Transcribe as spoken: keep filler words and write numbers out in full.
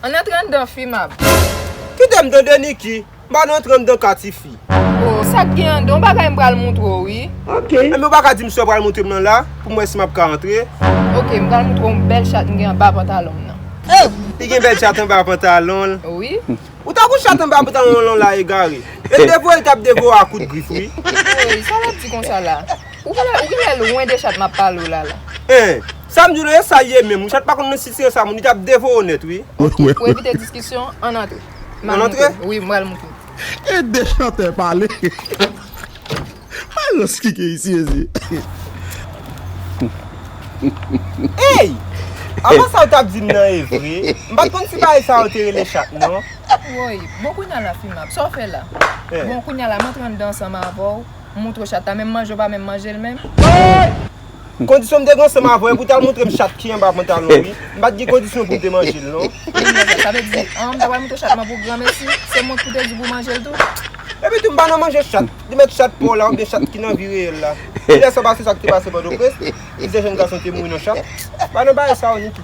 Ann antre anndan, Fimab. Kite m tande, Niki. M pa nan antre anndan ka tifi. O, sa k gen anndan? Yon bagay m pral montre w, wi. Enben, ou pa ka di m sa w pral montre m nan la, pou m wè si m ap ka antre. Oke, m pral montre w yon bèl chat m gen anba pantalon m nan. Li gen bèl chat anba pantalon l? Wi. Ou ta gon chat anba pantalon w lan la, egare. E devoye l t ap devoye a kout grif, wi. Woy, sa w ap di konsa la? Ou genlè, ou genlè lwen de chat m ap pale w la la. Hein, sa m di w la, e sa l ye menm. Yon chat pa konn nan sitiyasyon sa, moun, li t ap devoye w nèt, wi. Oke, pou evite diskisyon, ann antre. M al montre w. Wi, m pral montre w. E de chantè pale. Alòs ki gen isi, mezi. Ey! Avan sa w t ap di m nan e vre. M pa t konn si bagay sa yo te rele chat, non. Woy, bon, kounye a la, Fimab, sa w fè la? Bon, kounye a la, m antre anndan ansanm avè w, m montre w chat la, menm manje w pa menm manje l menm. Kondisyon m te gen ansanm avè w, e pou w t al montre m chat ki anba pantalon w, wi. M pa t gen kondisyon pou m te manje l, non. Menm nan sa, sa vle di, an, m ta pral montre w chat mwen pou granmesi, se mwen k pou te di w pou w manje l tou. Epi tou, m pa nan manje chat. Li mèt chat pa w la, oubyen chat ki nan vi reyèl la. Lè sa pase, sa k te pase Pòtoprens, plizyè jèn gason te mouri nan chat. Pa nan bagay sa yo, Niki.